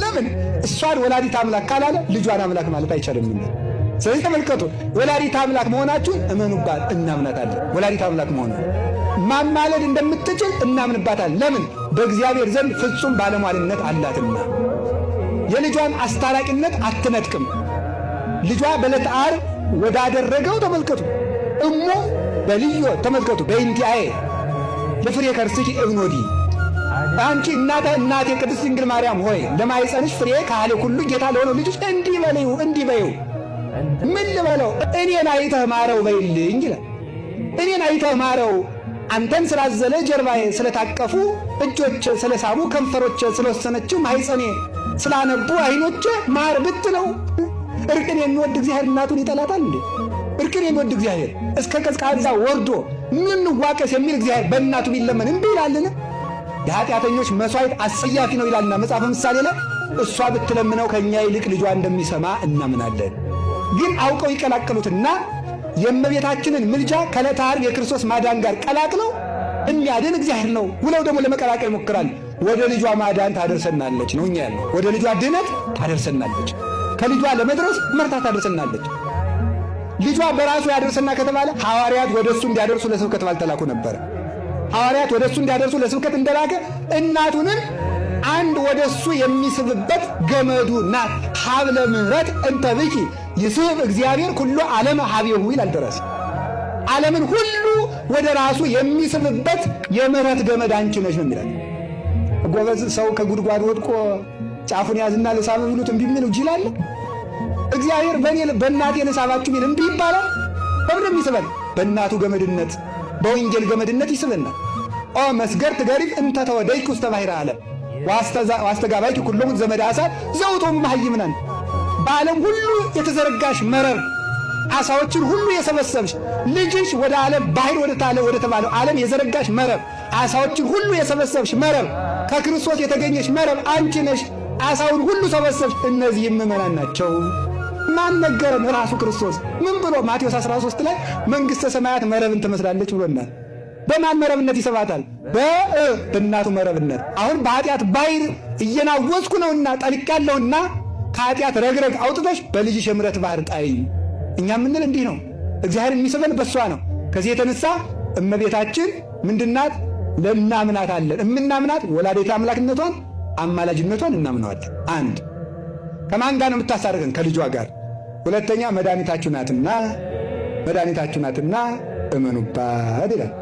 ለምን እሷን ወላዲት አምላክ ካላለ ልጇን አምላክ ማለት አይቻልም። ስለዚህ ተመልከቱ፣ ወላዲት አምላክ መሆናችሁን እመኑባት፣ እናምናታለን። ወላዲት አምላክ መሆኗን ማማለድ እንደምትችል እናምንባታለን። ለምን? በእግዚአብሔር ዘንድ ፍጹም ባለሟልነት አላትና። የልጇን አስታራቂነት አትነጥቅም። ልጇ በዕለተ ዓርብ ወዳደረገው ተመልከቱ። እሞ በልዮ ተመልከቱ። በእንቲአየ ለፍሬ ከርስኪ እብኖዲ፣ አንቺ እናተ እናቴ ቅድስት ድንግል ማርያም ሆይ ለማኅፀንሽ ፍሬ ካህሌ ሁሉ ጌታ ለሆነው ልጅሽ እንዲህ በለው፣ እንዲህ በይው። ምን ልበለው? እኔን አይተህ ማረው በይልኝ ይላል። እኔን አይተህ ማረው፣ አንተን ስላዘለ ጀርባዬ፣ ስለታቀፉ እጆች፣ ስለሳሙ ከንፈሮች፣ ስለወሰነችው ማኅፀኔ፣ ስላነቡ አይኖቼ ማር ብትለው፣ እርቅን የሚወድ እግዚአብሔር እናቱን ይጠላታል እንዴ? እርቅን የሚወድ እግዚአብሔር፣ እስከ ቀዝቃዛ ወርዶ ምን ዋቀስ የሚል እግዚአብሔር በእናቱ ቢለመን እምቢ ይላልን? የኃጢአተኞች መስዋዕት አስጸያፊ ነው ይላልና መጽሐፈ ምሳሌ ላይ፣ እሷ ብትለምነው ከእኛ ይልቅ ልጇ እንደሚሰማ እናምናለን። ግን አውቀው ይቀላቅሉትና የእመቤታችንን ምልጃ ከዕለተ ዓርብ የክርስቶስ ማዳን ጋር ቀላቅለው የሚያድን እግዚአብሔር ነው ብለው ደግሞ ለመቀላቀል ይሞክራል። ወደ ልጇ ማዳን ታደርሰናለች ነው እኛ ያልነው። ወደ ልጇ ድነት ታደርሰናለች። ከልጇ ለመድረስ መርታ ታደርሰናለች። ልጇ በራሱ ያደርሰና ከተባለ ሐዋርያት ወደ እሱ እንዲያደርሱ ለስብከት ባልተላኩ ነበረ። ሐዋርያት ወደ እሱ እንዲያደርሱ ለስብከት እንደላከ እናቱንም አንድ ወደ እሱ የሚስብበት ገመዱ ናት። ሀብለ ምሕረት እንተ ብኪ ይስብ እግዚአብሔር ኩሎ ዓለመ ሀቤሁ ይላል ደራሲ። ዓለምን ሁሉ ወደ ራሱ የሚስብበት የምሕረት ገመድ አንቺ ነሽ ነው የሚላት። ጎበዝ፣ ሰው ከጉድጓድ ወድቆ ጫፉን ያዝና ልሳብ ብሉት እምቢ የሚለው ጅል አለ? እግዚአብሔር በእኔ በእናቴ ልሳባችሁ ቢል እምቢ ይባላል? በምን የሚስበን? በእናቱ ገመድነት፣ በወንጌል ገመድነት ይስበናል። ኦ መስገርት ገሪፍ እንተ ተወደይኩ ውስተ ባሕረ ዓለም ዋስተጋባይኪ ኩሎሙ ዘመደ ዓሣ ዘውእቶሙ መሃይምናን፣ በዓለም ሁሉ የተዘረጋሽ መረብ፣ ዓሣዎችን ሁሉ የሰበሰብሽ፣ ልጅሽ ወደ ዓለም ባህር ወደ ተባለው ዓለም የዘረጋሽ መረብ፣ ዓሣዎችን ሁሉ የሰበሰብሽ መረብ፣ ከክርስቶስ የተገኘሽ መረብ አንቺ ነሽ። ዓሣውን ሁሉ ሰበሰብሽ። እነዚህም ምእመናን ናቸው። ማን ነገረን? ራሱ ክርስቶስ ምን ብሎ? ማቴዎስ 13 ላይ መንግሥተ ሰማያት መረብን ትመስላለች ብሎናል። በማን መረብነት ይስባታል? በእናቱ መረብነት። አሁን በኃጢአት ባሕር እየናወዝኩ ነውና ጠልቄያለሁና ከኃጢአት ረግረግ አውጥተሽ በልጅሽ የምሕረት ባህር ጣይኝ። እኛ የምንል እንዲህ ነው። እግዚአብሔር የሚስበን በሷ ነው። ከዚህ የተነሳ እመቤታችን ምንድናት? ለእናምናታለን። እምናምናት ወላዲተ አምላክነቷን፣ አማላጅነቷን እናምነዋለን። አንድ፣ ከማን ጋር ነው የምታስታርቀን? ከልጇ ጋር። ሁለተኛ፣ መድኃኒታችሁ ናትና፣ መድኃኒታችሁ ናትና እመኑባት ይላል።